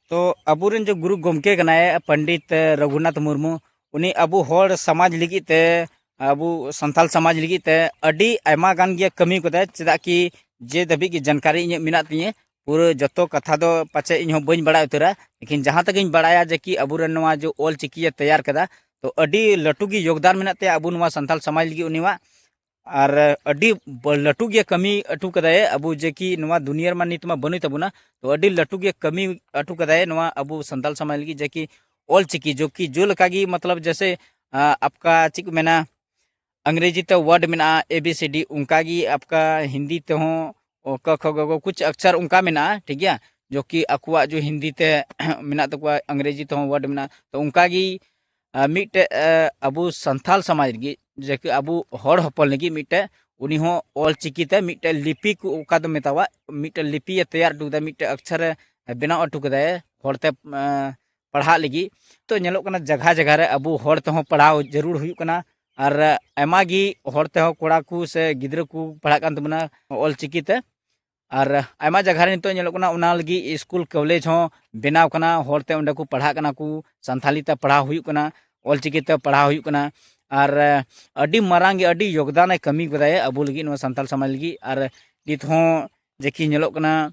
ᱛᱚ ᱟᱵᱚᱨᱮᱱ ᱡᱮ ᱜᱩᱨᱩ ᱜᱚᱢᱠᱮ ᱠᱟᱱᱟᱭ ᱯᱚᱱᱰᱤᱛ ᱨᱚᱜᱷᱩᱱᱟᱛᱷ ᱢᱩᱨᱢᱩ, ᱩᱱᱤ ᱟᱵᱚ ᱦᱚᱲ ᱥᱚᱢᱟᱡᱽ ᱞᱟᱹᱜᱤᱫ ᱛᱮ, ᱟᱵᱚ ᱥᱟᱱᱛᱟᱞ ᱥᱚᱢᱟᱡᱽ ᱞᱟᱹᱜᱤᱫ ᱛᱮ ᱟᱹᱰᱤ ᱟᱭᱢᱟ ᱜᱟᱱ ᱜᱮ ᱠᱟᱹᱢᱤ ᱠᱟᱫᱟᱭ᱾ ᱪᱮᱫᱟᱜ ᱠᱤ ᱡᱮ ᱫᱷᱟᱹᱵᱤᱡ ᱜᱮ ᱡᱟᱱᱠᱟᱨᱤ ᱤᱧᱟᱹᱜ ᱢᱮᱱᱟᱜ ᱛᱤᱧᱟᱹ, ᱯᱩᱨᱟᱹ ᱡᱚᱛᱚ ᱠᱟᱛᱷᱟ ᱫᱚ ᱯᱟᱪᱮ ᱤᱧ ᱦᱚᱸ ᱵᱟᱹᱧ ᱵᱟᱲᱟᱭ ᱩᱛᱟᱹᱨᱟ, ᱞᱮᱠᱤᱱ ᱡᱟᱦᱟᱸ ᱛᱟᱜᱤᱧ ᱵᱟᱲᱟᱭᱟ ᱡᱮ ᱠᱤ ᱟᱵᱚᱨᱮᱱ ᱱᱚᱣᱟ ᱡᱮ ᱚᱞ ᱪᱤᱠᱤᱭᱮ ᱛᱮᱭᱟᱨ ᱠᱮᱫᱟ, ᱛᱚ ᱟᱹᱰᱤ ᱞᱟᱹᱴᱩ ᱜᱮ ᱭᱳᱜᱽᱫᱟᱱ ᱢᱮᱱᱟᱜ ᱛᱟᱭᱟ ᱟᱵᱚ ᱱᱚᱣᱟ ᱥᱟᱱᱛᱟᱞ ᱥᱚᱢᱟᱡᱽ ᱞᱟᱹᱜᱤᱫ ᱩᱱᱤᱣᱟᱜ᱾ ᱟᱨ ᱟᱹᱰᱤ ᱵ-, ᱞᱟᱹᱴᱩ ᱜᱮ ᱠᱟᱹᱢᱤ ᱟᱹᱴᱩ ᱠᱟᱫᱟᱭ ᱟᱵᱚ, ᱡᱮ ᱠᱤ ᱱᱚᱣᱟ ᱫᱩᱱᱤᱭᱟᱹ ᱨᱮᱢᱟ ᱱᱤᱛ ᱢᱟ ᱵᱟᱹᱱᱩᱭ ᱛᱟᱵᱚᱱᱟ, ᱛᱚ ᱟᱹᱰᱤ ᱞᱟᱹᱴᱩ ᱜᱮ ᱠᱟᱹᱢᱤ ᱟᱹᱴᱩ ᱠᱟᱫᱟᱭ ᱱᱚᱣᱟ ᱟᱵᱚ ᱥᱟᱱᱛᱟᱞ ᱥᱚᱢᱟᱡᱽ ᱞᱟᱹᱜᱤᱫ, ᱡᱮ ᱠᱤ ᱚᱞ ᱪᱤᱠᱤ ᱡᱚ ᱠᱤ ᱡᱚ ᱞᱮᱠᱟ ᱜᱮ, ᱢᱚᱛᱞᱚᱵ ᱡᱮᱥᱮ, ᱟ, ᱟᱯᱠᱟ ᱪᱮᱫ ᱠᱚ ᱢᱮᱱᱟ, ᱟᱝᱨᱮᱡᱤ ᱛᱮ word ᱢᱮᱱᱟᱜᱼᱟ A B C D, ᱚᱱᱠᱟ ᱜᱮ ᱟᱯᱠᱟ ᱦᱤᱱᱫᱤ ᱛᱮᱦᱚᱸ ᱚ, ᱠ ᱠᱷ ᱜ ᱜᱷ ᱠᱩᱪ ᱟᱠᱥᱟᱨ ᱚᱱᱠᱟ ᱢᱮᱱᱟᱜᱼᱟ, ᱴᱷᱤᱠ ᱜᱮᱭᱟ, ᱡᱚ ᱠᱤ ᱟᱠᱚᱣᱟᱜ ᱡᱚ ᱦᱤᱱᱫᱤ ᱛᱮ ᱢᱮᱱᱟᱜ ᱛᱟᱠᱚᱣᱟ, ᱟᱝᱨᱮᱡᱤ ᱛᱮᱦᱚᱸ word ᱢᱮᱱᱟᱜᱼᱟ᱾ ᱛᱚ ᱚᱱᱠᱟ ᱜᱮ, ᱟ, ᱢᱤᱫᱴᱮᱡ, ᱟ, ᱟᱵᱚ ᱥᱟᱱᱛᱟᱞ ᱥᱚᱢᱟᱡᱽ ᱞᱟᱹᱜᱤᱫ, ᱡᱮ ᱠᱤ ᱟᱵᱚ ᱦᱚᱲ ᱦᱚᱯᱚᱱ ᱞᱟᱹᱜᱤᱫ ᱢᱤᱫᱴᱮᱡ ᱩᱱᱤ ᱦᱚᱸ ᱚᱞ ᱪᱤᱠᱤ ᱛᱮ ᱢᱤᱫᱴᱮᱡ ᱞᱤᱯᱤ ᱠᱚ ᱚᱠᱟ ᱫᱚ ᱢᱮᱛᱟᱣᱟᱜ, ᱢᱤᱫᱴᱮᱡ ᱞᱤᱯᱤᱭᱮ ᱛᱮᱭᱟᱨ ᱦᱚᱴᱚ ᱠᱮᱫᱟ, ᱢᱤᱫᱴᱮᱡ ᱟᱠᱥᱟᱨᱮ ᱵᱮᱱᱟᱣ ᱦᱚᱴᱚ ᱠᱮᱫᱟᱭ ᱦᱚᱲᱛᱮ, ᱟ, ᱯᱟᱲᱦᱟᱜ ᱞᱟᱹᱜᱤᱫ᱾ ᱛᱚ ᱧᱮᱞᱚᱜ ᱠᱟᱱᱟ ᱡᱟᱭᱜᱟ ᱡᱟᱭᱜᱟ ᱨᱮ ᱟᱵᱚ ᱦᱚᱲ ᱛᱮᱦᱚᱸ ᱯᱟᱲᱦᱟᱣ ᱡᱟᱹᱨᱩᱲ ᱦᱩᱭᱩᱜ ᱠᱟᱱᱟ, ᱟᱨ ᱟᱭᱢᱟ ᱜᱮ ᱦᱚᱲ ᱛᱮᱦᱚᱸ ᱠᱚᱲᱟ ᱠᱚ ᱥᱮ ᱜᱤᱫᱽᱨᱟᱹ ᱠᱚ ᱯᱟᱲᱦᱟᱜ ᱠᱟᱱ ᱛᱟᱵᱚᱱᱟ ᱚᱞ ᱪᱤᱠᱤ ᱛᱮ᱾ ᱟᱨ ᱟᱭᱢᱟ ᱡᱟᱭᱜᱟ ᱨᱮ ᱱᱤᱛᱚᱜ ᱧᱮᱞᱚᱜ ᱠᱟᱱᱟ ᱚᱱᱟ ᱞᱟᱹᱜᱤᱫ ᱥᱠᱩᱞ ᱠᱚᱞᱮᱡᱽ ᱦᱚᱸ ᱵᱮᱱᱟᱣ ᱠᱟᱱᱟ, ᱦᱚᱲ ᱛᱮ ᱚᱸᱰᱮ ᱠᱚ ᱯᱟᱲᱦᱟᱜ ᱠᱟᱱᱟ ᱠᱚ, ᱥᱟᱱᱛᱷᱟᱞᱤ ᱛᱮ ᱯᱟᱲᱦᱟᱣ ᱦᱩᱭᱩᱜ ᱠᱟᱱᱟ, ᱚᱞ ᱪᱤᱠᱤ ᱛᱮ ᱯᱟᱲᱦᱟᱣ ᱦᱩᱭᱩᱜ ᱠᱟᱱᱟ᱾ ᱟᱨ ᱟᱹᱰᱤ ᱢᱟᱨᱟᱝ ᱜᱮ, ᱟᱹᱰᱤ ᱭᱳᱜᱽᱫᱟᱱ ᱮ ᱠᱟᱹᱢᱤ ᱠᱟᱫᱟᱭ ᱟᱵᱚ ᱞᱟᱹᱜᱤᱫ, ᱱᱚᱣᱟ ᱥᱟᱱᱛᱟᱞ ᱥᱚᱢᱟᱡᱽ ᱞᱟᱹᱜᱤᱫ᱾ ᱟᱨ ᱱᱤᱛ ᱦᱚᱸ ᱡᱮ ᱠᱤ ᱧᱮᱞᱚᱜ ᱠᱟᱱᱟ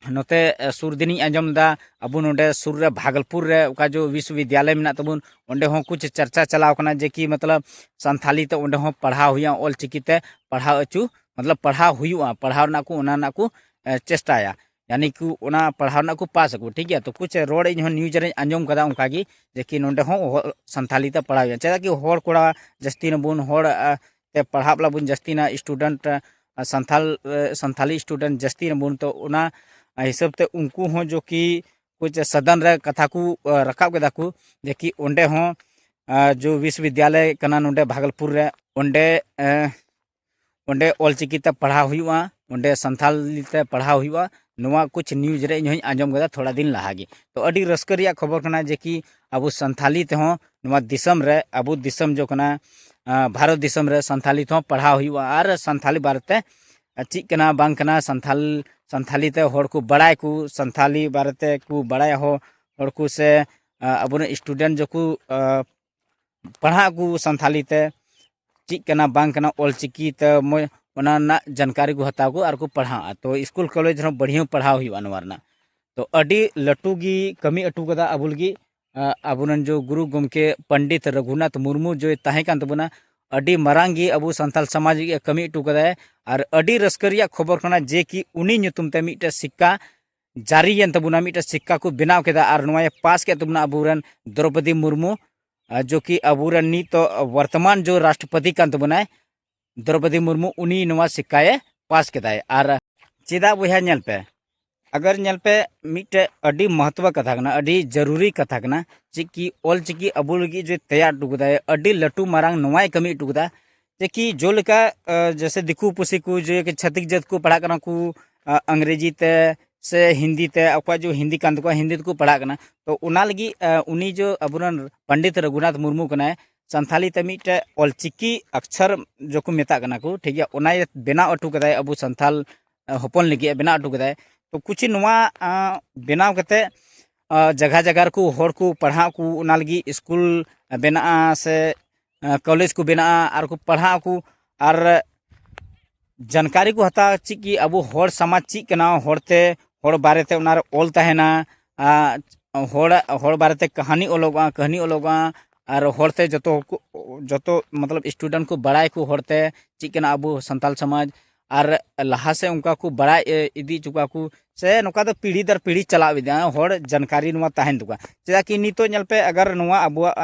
ᱱᱚᱛᱮ, ᱮ, ᱥᱩᱨ ᱫᱤᱱᱤᱧ ᱟᱸᱡᱚᱢ ᱮᱫᱟ, ᱟᱵᱚ ᱱᱚᱰᱮ ᱥᱩᱨ ᱨᱮ ᱵᱷᱟᱜᱚᱞᱯᱩᱨ ᱨᱮ ᱚᱠᱟ ᱡᱚ ᱵᱤᱥᱣᱚᱵᱤᱫᱽᱭᱟᱞᱚᱭ ᱢᱮᱱᱟᱜ ᱛᱟᱵᱚᱱ, ᱚᱸᱰᱮ ᱦᱚᱸ ᱠᱩᱪ ᱪᱟᱨᱪᱟ ᱪᱟᱞᱟᱣ ᱠᱟᱱᱟ ᱡᱮ ᱠᱤ ᱢᱚᱛᱞᱚᱵ ᱥᱟᱱᱛᱷᱟᱞᱤ ᱛᱮ ᱚᱸᱰᱮ ᱦᱚᱸ ᱯᱟᱲᱦᱟᱣ ᱦᱩᱭᱩᱜᱼᱟ, ᱚᱞ ᱪᱤᱠᱤ ᱛᱮ ᱯᱟᱲᱦᱟᱣ ᱦᱚᱪᱚ, ᱢᱚᱛᱞᱚᱵ ᱯᱟᱲᱦᱟᱣ ᱦᱩᱭᱩᱜᱼᱟ, ᱯᱟᱲᱦᱟᱣ ᱨᱮᱱᱟᱜ ᱠᱚ, ᱚᱱᱟ ᱨᱮᱱᱟᱜ ᱠᱚ, ᱮ, ᱪᱮᱥᱴᱟᱭᱟ, ᱭᱟᱱᱤ ᱠᱤ ᱚᱱᱟ ᱯᱟᱲᱦᱟᱣ ᱨᱮᱱᱟᱜ ᱠᱚ ᱯᱟᱥ ᱟᱠᱚ, ᱴᱷᱤᱠ ᱜᱮᱭᱟ᱾ ᱛᱚ ᱠᱩᱪ ᱨᱚᱲ ᱤᱧ ᱦᱚᱸ news ᱨᱮᱧ ᱟᱸᱡᱚᱢ ᱠᱟᱫᱟ ᱚᱱᱠᱟ ᱜᱮ, ᱡᱮ ᱠᱤ ᱱᱚᱸᱰᱮ ᱦᱚᱸ ᱚᱦᱚ-, ᱥᱟᱱᱛᱷᱟᱞᱤ ᱛᱮ ᱯᱟᱲᱦᱟᱣ ᱦᱩᱭᱩᱜᱼᱟ᱾ ᱪᱮᱫᱟᱜ ᱠᱤ ᱦᱚᱲ ᱠᱚᱲᱟ ᱡᱟᱹᱥᱛᱤ ᱱᱟᱵᱚᱱ, ᱦᱚᱲ, ᱟ, ᱛᱮ ᱯᱟᱲᱦᱟᱜ ᱵᱟᱞᱟ ᱵᱚᱱ ᱡᱟᱹᱥᱛᱤᱭᱮᱱᱟ, student, ᱟ, ᱥᱟᱱᱛᱷᱟᱞ, ᱟ, ᱥᱟᱱᱛᱷᱟᱞᱤ student ᱡᱟᱹᱥᱛᱤᱭᱮᱱᱟ ᱵᱚᱱ, ᱛᱚ ᱚᱱᱟ ᱦᱤᱥᱟᱹᱵ ᱛᱮ ᱩᱱᱠᱩ ᱦᱚᱸ ᱡᱚ ᱠᱤ ᱠᱩᱪ ᱥᱟᱫᱚᱱ ᱨᱮ ᱠᱟᱛᱷᱟ ᱠᱚ ᱨᱟᱠᱟᱵ ᱠᱮᱫᱟ ᱠᱚ ᱡᱮ ᱠᱤ ᱚᱸᱰᱮ ᱦᱚᱸ ᱡᱚ ᱵᱤᱥᱣᱚᱵᱤᱫᱽᱭᱟᱞᱚᱭ ᱠᱟᱱᱟ ᱱᱚᱰᱮ ᱵᱷᱟᱜᱚᱞᱯᱩᱨ ᱨᱮ, ᱚᱸᱰᱮ ᱚᱸᱰᱮ ᱚᱞᱪᱤᱠᱤ ᱛᱮ ᱯᱟᱲᱦᱟᱣ ᱦᱩᱭᱩᱜᱼᱟ, ᱚᱸᱰᱮ ᱥᱟᱱᱛᱷᱟᱞᱤ ᱛᱮ ᱯᱟᱲᱦᱟᱣ ᱦᱩᱭᱩᱜᱼᱟ᱾ ᱱᱚᱣᱟ ᱠᱩᱪ news ᱨᱮ ᱤᱧ ᱦᱚᱸᱧ ᱟᱸᱡᱚᱢ ᱠᱮᱫᱟ ᱛᱷᱚᱲᱟ ᱫᱤᱱ ᱞᱟᱦᱟ ᱜᱮ᱾ ᱛᱚ ᱟᱹᱰᱤ ᱨᱟᱹᱥᱠᱟᱹ ᱨᱮᱭᱟᱜ ᱠᱷᱚᱵᱚᱨ ᱠᱟᱱᱟ ᱡᱮ ᱠᱤ ᱟᱵᱚ ᱥᱟᱱᱛᱷᱟᱞᱤ ᱛᱮᱦᱚᱸ ᱱᱚᱣᱟ ᱫᱤᱥᱚᱢ ᱨᱮ, ᱟᱵᱚ ᱫᱤᱥᱚᱢ ᱡᱚ ᱠᱟᱱᱟ ᱵᱷᱟᱨᱚᱛ ᱫᱤᱥᱚᱢ ᱨᱮ, ᱥᱟᱱᱛᱷᱟᱞᱤ ᱛᱮᱦᱚᱸ ᱯᱟᱲᱦᱟᱣ ᱦᱩᱭᱩᱜᱼᱟ᱾ ᱟᱨ ᱥᱟᱱᱛᱷᱟᱞᱤ ᱵᱟᱨᱮᱛᱮ ᱪᱮᱫ ᱠᱟᱱᱟ ᱵᱟᱝ ᱠᱟᱱᱟ, ᱥᱟᱱᱛᱷᱟᱞ ᱥᱟᱱᱛᱷᱟᱞᱤ ᱛᱮ ᱦᱚᱲ ᱠᱚ ᱵᱟᱲᱟᱭ ᱠᱚ, ᱥᱟᱱᱛᱷᱟᱞᱤ ᱵᱟᱨᱮᱛᱮ ᱠᱚ ᱵᱟᱲᱟᱭᱟ ᱦᱚᱲ ᱠᱚ, ᱥᱮ ᱟᱵᱚᱨᱮᱱ student ᱡᱚᱠᱚ ᱯᱟᱲᱦᱟᱜ ᱠᱚ ᱥᱟᱱᱛᱷᱟᱞᱤ ᱛᱮ, ᱪᱮᱫ ᱠᱟᱱᱟ ᱵᱟᱝ ᱠᱟᱱᱟ ᱚᱞᱪᱤᱠᱤ ᱛᱮ ᱢᱚᱡᱽ ᱚᱱᱟ ᱨᱮᱱᱟᱜ ᱡᱟᱱᱠᱟᱨᱤ ᱠᱚ ᱦᱟᱛᱟᱣ ᱠᱚ ᱟᱨ ᱠᱚ ᱯᱟᱲᱦᱟᱜᱼᱟ᱾ ᱛᱚ ᱥᱠᱩᱞ ᱠᱚᱞᱮᱡᱽ ᱨᱮᱦᱚᱸ ᱵᱟᱹᱲᱦᱤᱭᱟᱹ ᱯᱟᱲᱦᱟᱣ ᱦᱩᱭᱩᱜᱼᱟ ᱱᱚᱣᱟ ᱨᱮᱱᱟᱜ᱾ ᱛᱚ ᱟᱹᱰᱤ ᱞᱟᱹᱴᱩ ᱜᱮ ᱠᱟᱹᱢᱤ ᱚᱴᱚ ᱠᱟᱫᱟ ᱟᱵᱚ ᱞᱟᱹᱜᱤᱫ᱾ ᱟᱵᱚᱨᱮᱱ ᱡᱚ ᱜᱩᱨᱩ ᱜᱚᱢᱠᱮ ᱯᱚᱱᱰᱤᱛ ᱨᱚᱜᱷᱩᱱᱟᱛᱷ ᱢᱩᱨᱢᱩ ᱡᱚᱭ ᱛᱟᱦᱮᱸ ᱠᱟᱱ ᱛᱟᱵᱚᱱᱟ, ᱟᱹᱰᱤ ᱢᱟᱨᱟᱝ ᱜᱮ ᱟᱵᱚ ᱥᱟᱱᱛᱟᱞ ᱥᱚᱢᱟᱡᱽ ᱞᱟᱹᱜᱤᱫ ᱮ ᱠᱟᱹᱢᱤ ᱚᱴᱚ ᱠᱟᱫᱟᱭ᱾ ᱟᱨ ᱟᱹᱰᱤ ᱨᱟᱹᱥᱠᱟᱹ ᱨᱮᱭᱟᱜ ᱠᱷᱚᱵᱚᱨ ᱠᱟᱱᱟ ᱡᱮ ᱠᱤ ᱩᱱᱤ ᱧᱩᱛᱩᱢ ᱛᱮ ᱢᱤᱫᱴᱮᱡ ᱥᱤᱠᱠᱟ ᱡᱟᱹᱨᱤᱭᱮᱱ ᱛᱟᱵᱚᱱᱟ, ᱢᱤᱫᱴᱮᱡ ᱥᱤᱠᱠᱟ ᱠᱚ ᱵᱮᱱᱟᱣ ᱠᱮᱫᱟ ᱟᱨ ᱱᱚᱣᱟᱭ ᱯᱟᱥ ᱠᱮᱫ ᱛᱟᱵᱚᱱᱟ ᱟᱵᱚᱨᱮᱱ ᱫᱨᱚᱯᱚᱫᱤ ᱢᱩᱨᱢᱩ, ᱡᱚ ᱠᱤ ᱟᱵᱚᱨᱮᱱ ᱱᱤᱛᱚᱜ ᱵᱚᱨᱛᱚᱢᱟᱱ ᱡᱚ ᱨᱟᱥᱴᱨᱚᱯᱚᱛᱤ ᱠᱟᱱ ᱛᱟᱵᱚᱱᱟᱭ ᱫᱨᱚᱯᱚᱫᱤ ᱢᱩᱨᱢᱩ, ᱩᱱᱤ ᱱᱚᱣᱟ ᱥᱤᱠᱠᱟᱭᱮ ᱯᱟᱥ ᱠᱮᱫᱟᱭ᱾ ᱟᱨ ᱪᱮᱫᱟᱜ ᱵᱚᱭᱦᱟ ᱧᱮᱞ ᱯᱮ, ᱟᱜᱟᱨ ᱧᱮᱞ ᱯᱮ, ᱢᱤᱫᱴᱮᱡ ᱟᱹᱰᱤ ᱢᱚᱦᱚᱛᱵᱚ ᱠᱟᱛᱷᱟ ᱠᱟᱱᱟ, ᱟᱹᱰᱤ ᱡᱟᱹᱨᱩᱨᱤ ᱠᱟᱛᱷᱟ ᱠᱟᱱᱟ, ᱪᱮᱫ ᱠᱤ ᱚᱞᱪᱤᱠᱤ ᱟᱵᱚ ᱞᱟᱹᱜᱤᱫ ᱡᱮ ᱛᱮᱭᱟᱨ ᱦᱚᱴᱚ ᱠᱟᱫᱟᱭ, ᱟᱹᱰᱤ ᱞᱟᱹᱴᱩ ᱢᱟᱨᱟᱝ ᱱᱚᱣᱟᱭ ᱠᱟᱹᱢᱤ ᱦᱚᱴᱚ ᱠᱟᱫᱟ᱾ ᱪᱮᱫ ᱠᱤ ᱡᱮᱞᱮᱠᱟ ᱡᱮᱥᱮ ᱫᱤᱠᱩ ᱯᱩᱥᱤ ᱠᱚ ᱡᱮ ᱪᱷᱟᱹᱛᱤᱠ ᱡᱟᱹᱛ ᱠᱚ ᱯᱟᱲᱦᱟᱜ ᱠᱟᱱᱟ ᱠᱚ ᱟᱝᱨᱮᱡᱤ ᱛᱮ ᱥᱮ ᱦᱤᱱᱫᱤ ᱛᱮ, ᱟᱠᱚᱣᱟᱜ ᱡᱮ ᱦᱤᱱᱫᱤ ᱠᱟᱱ ᱛᱟᱠᱚᱣᱟ, ᱦᱤᱱᱫᱤ ᱛᱮᱠᱚ ᱯᱟᱲᱦᱟᱜ ᱠᱟᱱᱟ᱾ ᱛᱚ ᱚᱱᱟ ᱞᱟᱹᱜᱤᱫ ᱩᱱᱤ ᱡᱮ ᱟᱵᱚᱨᱮᱱ ᱯᱚᱱᱰᱤᱛ ᱨᱚᱜᱷᱩᱱᱟᱛᱷ ᱢᱩᱨᱢᱩ ᱠᱟᱱᱟᱭ, ᱥᱟᱱᱛᱷᱟᱞᱤ ᱛᱮ ᱢᱤᱫᱴᱮᱡ ᱚᱞᱪᱤᱠᱤ ᱟᱠᱥᱟᱨ ᱡᱚᱠᱚ ᱢᱮᱛᱟᱜ ᱠᱟᱱᱟ ᱠᱚ, ᱴᱷᱤᱠ ᱜᱮᱭᱟ, ᱚᱱᱟᱭ ᱵᱮᱱᱟᱣ ᱦᱚᱴᱚ ᱠᱟᱫᱟᱭ ᱟᱵᱚ ᱥᱟᱱᱛᱷᱟᱞ ᱦᱚᱯᱚᱱ ᱞᱟᱹᱜᱤᱫ ᱮ ᱵᱮᱱᱟᱣ ᱦᱚᱴᱚ ᱠᱟᱫᱟᱭ᱾ ᱛᱚ ᱠᱩᱪᱷ ᱱᱚᱣᱟ ᱵᱮᱱᱟᱣ ᱠᱟᱛᱮ ᱡᱟᱭᱜᱟ ᱡᱟᱭᱜᱟ ᱨᱮᱠᱚ ᱦᱚᱲ ᱠᱚ ᱯᱟᱲᱦᱟᱜ ᱠᱚ, ᱚᱱᱟ ᱞᱟᱹᱜᱤᱫ ᱥᱠᱩᱞ ᱵᱮᱱᱟᱜᱼᱟ ᱥᱮ ᱠᱚᱞᱮᱡᱽ ᱠᱚ ᱵᱮᱱᱟᱜᱼᱟ ᱟᱨ ᱠᱚ ᱯᱟᱲᱦᱟᱜ ᱟᱠᱚ᱾ ᱟᱨ ᱡᱟᱱᱠᱟᱨᱤ ᱠᱚ ᱦᱟᱛᱟᱣᱟ ᱪᱮᱫ ᱠᱤ ᱟᱵᱚ ᱦᱚᱲ ᱥᱚᱢᱟᱡᱽ ᱪᱮᱫ ᱠᱟᱱᱟ, ᱦᱚᱲᱛᱮ, ᱦᱚᱲ ᱵᱟᱨᱮᱛᱮ ᱚᱱᱟᱨᱮ ᱚᱞ ᱛᱟᱦᱮᱱᱟ, ᱦᱚᱲ ᱦᱚᱲ ᱵᱟᱨᱮᱛᱮ ᱠᱟᱹᱦᱱᱤ ᱚᱞᱚᱜᱚᱜᱼᱟ, ᱠᱟᱹᱦᱱᱤ ᱚᱞᱚᱜᱚᱜᱼᱟ᱾ ᱟᱨ ᱦᱚᱲᱛᱮ ᱡᱚᱛᱚ ᱡᱚᱛᱚ ᱢᱚᱛᱞᱚᱵ student ᱠᱚ ᱵᱟᱲᱟᱭᱟᱠᱚ ᱦᱚᱲᱛᱮ ᱪᱮᱫ ᱠᱟᱱᱟ ᱟᱵᱚ ᱥᱟᱱᱛᱟᱞ ᱥᱚᱢᱟᱡᱽ᱾ ᱟᱨ ᱞᱟᱦᱟ ᱥᱮᱫ ᱚᱱᱠᱟ ᱠᱚ ᱵᱟᱲᱟᱭ ᱤᱫᱤ ᱦᱚᱪᱚ ᱠᱚᱣᱟ ᱠᱚ, ᱥᱮ ᱱᱚᱝᱠᱟ ᱫᱚ ᱯᱤᱲᱦᱤ ᱫᱟᱨ ᱯᱤᱲᱦᱤ ᱪᱟᱞᱟᱣ ᱤᱫᱤᱜᱼᱟ, ᱦᱚᱲ ᱡᱟᱱᱠᱟᱨᱤ ᱱᱚᱣᱟ ᱛᱟᱦᱮᱱ ᱛᱟᱠᱚᱣᱟ᱾ ᱪᱮᱫᱟᱜ ᱠᱤ ᱱᱤᱛᱚᱜ ᱧᱮᱞ ᱯᱮ, ᱟᱜᱟᱨ ᱱᱚᱣᱟ ᱟᱵᱚᱣᱟᱜ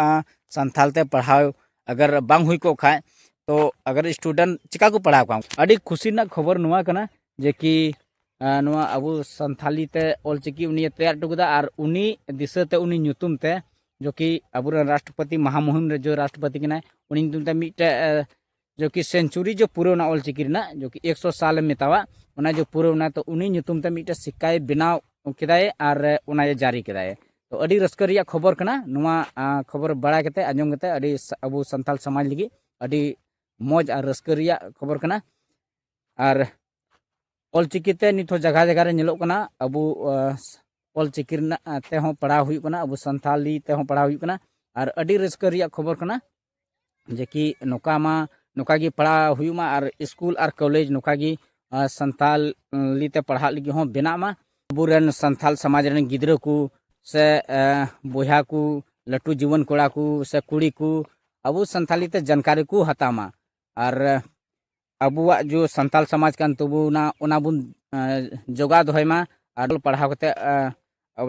ᱥᱟᱱᱛᱷᱟᱞ ᱛᱮ ᱯᱟᱲᱦᱟᱣ ᱟᱜᱟᱨ ᱵᱟᱝ ᱦᱩᱭ ᱠᱚᱜ ᱠᱷᱟᱡ, ᱛᱚ ᱟᱜᱟᱨ student ᱪᱤᱠᱟ ᱠᱚ ᱯᱟᱲᱦᱟᱣ ᱠᱚᱣᱟ? ᱟᱹᱰᱤ ᱠᱷᱩᱥᱤ ᱨᱮᱱᱟᱜ ᱠᱷᱚᱵᱚᱨ ᱱᱚᱣᱟ ᱠᱟᱱᱟ ᱡᱮ ᱠᱤ ᱱᱚᱣᱟ ᱟᱵᱚ ᱥᱟᱱᱛᱷᱟᱞᱤ ᱛᱮ ᱚᱞᱪᱤᱠᱤ ᱩᱱᱤᱭᱮ ᱛᱮᱭᱟᱨ ᱦᱚᱴᱚ ᱠᱮᱫᱟ, ᱟᱨ ᱩᱱᱤ ᱫᱤᱥᱟᱹ ᱛᱮ, ᱩᱱᱤ ᱧᱩᱛᱩᱢ ᱛᱮ, ᱡᱚᱠᱤ ᱟᱵᱚᱨᱮᱱ ᱨᱟᱥᱴᱨᱚᱯᱚᱛᱤ, ᱢᱟᱦᱟ ᱢᱩᱦᱤᱢ ᱨᱮ ᱡᱚ ᱨᱟᱥᱴᱨᱚᱯᱚᱛᱤ ᱠᱟᱱᱟᱭ, ᱩᱱᱤ ᱧᱩᱛᱩᱢ ᱛᱮ ᱢᱤᱫᱴᱮᱡ ᱡᱚᱠᱤ ᱥᱮᱱᱪᱩᱨᱤ ᱡᱚ ᱯᱩᱨᱟᱹᱣ ᱮᱱᱟ ᱚᱞᱪᱤᱠᱤ ᱨᱮᱱᱟᱜ, ᱡᱚᱠᱤ ᱮᱠᱥᱚ ᱥᱟᱞᱮ ᱢᱮᱛᱟᱣᱟ, ᱚᱱᱟ ᱡᱚ ᱯᱩᱨᱟᱹᱣ ᱮᱱᱟ, ᱛᱚ ᱩᱱᱤ ᱧᱩᱛᱩᱢ ᱛᱮ ᱢᱤᱫᱴᱮᱡ ᱥᱤᱠᱠᱟᱭ ᱵᱮᱱᱟᱣ ᱠᱮᱫᱟᱭ ᱟᱨ ᱚᱱᱟᱭ ᱡᱟᱹᱨᱤ ᱠᱮᱫᱟᱭ᱾ ᱛᱚ ᱟᱹᱰᱤ ᱨᱟᱹᱥᱠᱟᱹ ᱨᱮᱭᱟᱜ ᱠᱷᱚᱵᱚᱨ ᱠᱟᱱᱟ ᱱᱚᱣᱟ᱾ ᱠᱷᱚᱵᱚᱨ ᱵᱟᱲᱟᱭ ᱠᱟᱛᱮ, ᱟᱸᱡᱚᱢ ᱠᱟᱛᱮ ᱟᱹᱰᱤ ᱟᱵᱚ ᱥᱟᱱᱛᱟᱲ ᱥᱚᱢᱟᱡᱽ ᱞᱟᱹᱜᱤᱫ ᱟᱹᱰᱤ ᱢᱚᱡᱽ ᱟᱨ ᱨᱟᱹᱥᱠᱟᱹ ᱨᱮᱭᱟᱜ ᱠᱷᱚᱵᱚᱨ ᱠᱟᱱᱟ᱾ ᱟᱨ ᱚᱞᱪᱤᱠᱤ ᱛᱮ ᱱᱤᱛ ᱦᱚᱸ ᱡᱟᱭᱜᱟ ᱡᱟᱭᱜᱟ ᱨᱮ ᱧᱮᱞᱚᱜ ᱠᱟᱱᱟ, ᱟᱵᱚ ᱚᱞᱪᱤᱠᱤ ᱨᱮᱱᱟᱜ ᱛᱮᱦᱚᱸ ᱯᱟᱲᱦᱟᱣ ᱦᱩᱭᱩᱜ ᱠᱟᱱᱟ, ᱟᱵᱚ ᱥᱟᱱᱛᱷᱟᱞᱤ ᱛᱮᱦᱚᱸ ᱯᱟᱲᱦᱟᱣ ᱦᱩᱭᱩᱜ ᱠᱟᱱᱟ᱾ ᱟᱨ ᱟᱹᱰᱤ ᱨᱟᱹᱥᱠᱟᱹ ᱨᱮᱭᱟᱜ ᱠᱷᱚᱵᱚᱨ ᱠᱟᱱᱟ ᱡᱮ ᱠᱤ ᱱᱚᱝᱠᱟ ᱢᱟ, ᱱᱚᱝᱠᱟ ᱜᱮ ᱯᱟᱲᱦᱟᱣ ᱦᱩᱭᱩᱜ ᱢᱟ, ᱟᱨ ᱥᱠᱩᱞ ᱟᱨ ᱠᱚᱞᱮᱡᱽ ᱱᱚᱝᱠᱟ ᱜᱮ ᱥᱟᱱᱛᱷᱟᱞᱤ ᱛᱮ ᱯᱟᱲᱦᱟᱜ ᱞᱟᱹᱜᱤᱫ ᱦᱚᱸ ᱵᱮᱱᱟᱜ ᱢᱟ᱾ ᱟᱵᱚᱨᱮᱱ ᱥᱟᱱᱛᱷᱟᱞ ᱥᱚᱢᱟᱡᱽ ᱨᱮᱱ ᱜᱤᱫᱽᱨᱟᱹ ᱠᱚ ᱥᱮ ᱵᱚᱭᱦᱟ ᱠᱚ, ᱞᱟᱹᱴᱩ ᱡᱩᱣᱟᱹᱱ ᱠᱚᱲᱟ ᱠᱚ ᱥᱮ ᱠᱩᱲᱤ ᱠᱚ ᱟᱵᱚ ᱥᱟᱱᱛᱷᱟᱞᱤ ᱛᱮ ᱡᱟᱱᱠᱟᱨᱤ ᱠᱚ ᱦᱟᱛᱟᱣ ᱢᱟ᱾ ᱟᱨ ᱟᱵᱚᱣᱟᱜ ᱡᱚ ᱥᱟᱱᱛᱟᱞ ᱥᱚᱢᱟᱡᱽ ᱠᱟᱱ ᱛᱟᱵᱚᱱᱟ, ᱚᱱᱟ ᱵᱚᱱ ᱡᱚᱜᱟᱣ ᱫᱚᱦᱚᱭ ᱢᱟ, ᱟᱨ ᱯᱟᱲᱦᱟᱣ ᱠᱟᱛᱮ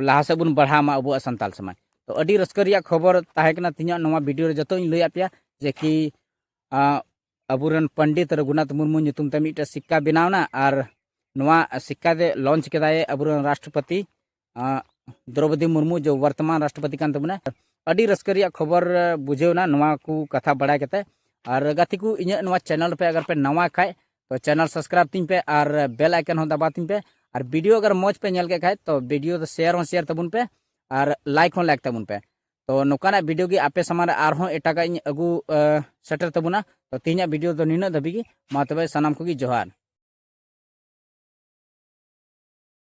ᱞᱟᱦᱟ ᱥᱮᱫ ᱵᱚᱱ ᱵᱟᱲᱦᱟᱣ ᱢᱟ ᱟᱵᱚᱣᱟᱜ ᱥᱟᱱᱛᱟᱞ ᱥᱚᱢᱟᱡᱽ᱾ ᱛᱚ ᱟᱹᱰᱤ ᱨᱟᱹᱥᱠᱟᱹ ᱨᱮᱭᱟᱜ ᱠᱷᱚᱵᱚᱨ ᱛᱟᱦᱮᱸ ᱠᱟᱱᱟ ᱛᱮᱦᱮᱧᱟᱜ ᱱᱚᱣᱟ ᱵᱷᱤᱰᱤᱭᱳ ᱨᱮ᱾ ᱡᱚᱛᱚᱧ ᱞᱟᱹᱭᱟᱫ ᱯᱮᱭᱟ ᱡᱮ ᱠᱤ ᱟᱵᱚᱨᱮᱱ ᱯᱚᱱᱰᱤᱛ ᱨᱚᱜᱷᱩᱱᱟᱛᱷ ᱢᱩᱨᱢᱩ ᱧᱩᱛᱩᱢ ᱛᱮ ᱢᱤᱫᱴᱮᱱ ᱥᱤᱠᱠᱟ ᱵᱮᱱᱟᱣ ᱮᱱᱟ, ᱟᱨ ᱱᱚᱣᱟ ᱥᱤᱠᱠᱟ ᱫᱚ ᱞᱚᱧᱪ ᱠᱮᱫᱟᱭ ᱟᱵᱚᱨᱮᱱ ᱨᱟᱥᱴᱨᱚᱯᱚᱛᱤ ᱫᱨᱚᱣᱯᱚᱫᱤ ᱢᱩᱨᱢᱩ, ᱡᱚ ᱵᱚᱨᱛᱚᱢᱟᱱ ᱨᱟᱥᱴᱨᱚᱯᱚᱛᱤ ᱠᱟᱱ ᱛᱟᱵᱚᱱᱟ᱾ ᱟᱹᱰᱤ ᱨᱟᱹᱥᱠᱟᱹ ᱨᱮᱭᱟᱜ ᱠᱷᱚᱵᱚᱨ ᱵᱩᱡᱷᱟᱹᱣ ᱮᱱᱟ ᱱᱚᱣᱟ ᱠᱚ ᱠᱟᱛᱷᱟ ᱵᱟᱲᱟᱭ ᱠᱟᱛᱮ᱾ ᱟᱨ ᱜᱟᱛᱮ ᱠᱚ, ᱤᱧᱟᱹᱜ ᱱᱚᱣᱟ ᱪᱮᱱᱮᱞ ᱯᱮ ᱟᱜᱟᱨ ᱯᱮ ᱱᱟᱣᱟ ᱠᱷᱟᱡ, ᱛᱚ ᱪᱮᱱᱮᱞ ᱥᱟᱵᱥᱠᱨᱟᱭᱤᱵ ᱛᱤᱧ ᱯᱮ ᱟᱨ ᱵᱮᱞ ᱟᱭᱠᱚᱱ ᱦᱚᱸ ᱫᱟᱵᱟᱣ ᱛᱤᱧ ᱯᱮ᱾ ᱟᱨ ᱵᱷᱤᱰᱤᱭᱳ ᱟᱜᱟᱨ ᱢᱚᱡᱽ ᱯᱮ ᱧᱮᱞ ᱠᱮᱫ ᱠᱷᱟᱡ, ᱛᱚ ᱵᱷᱤᱰᱤᱭᱳ ᱫᱚ ᱥᱮᱭᱟᱨ ᱦᱚᱸ ᱥᱮᱭᱟᱨ ᱛᱟᱵᱚᱱ ᱯᱮ ᱟᱨ ᱞᱟᱭᱤᱠ ᱦᱚᱸ ᱞᱟᱭᱤᱠ ᱛᱟᱵᱚᱱ ᱯᱮ᱾ ᱛᱚ ᱱᱚᱝᱠᱟᱱᱟᱜ ᱵᱷᱤᱰᱤᱭᱳ ᱜᱮ ᱟᱯᱮ ᱥᱟᱢᱟᱝ ᱨᱮ ᱟᱨᱦᱚᱸ ᱮᱴᱟᱜᱟᱜ ᱤᱧ ᱟᱹᱜᱩ ᱥᱮᱴᱮᱨ ᱛᱟᱵᱚᱱᱟ᱾ ᱛᱚ ᱛᱮᱦᱮᱧᱟᱜ ᱵᱷᱤᱰᱤᱭᱳ ᱫᱚ ᱱᱤᱱᱟᱹᱜ ᱫᱷᱟᱹᱵᱤᱡ ᱜᱮ᱾ ᱢᱟ ᱛᱚᱵᱮ ᱥᱟᱱᱟᱢ ᱠᱚᱜᱮ ᱡᱚᱦᱟᱨ᱾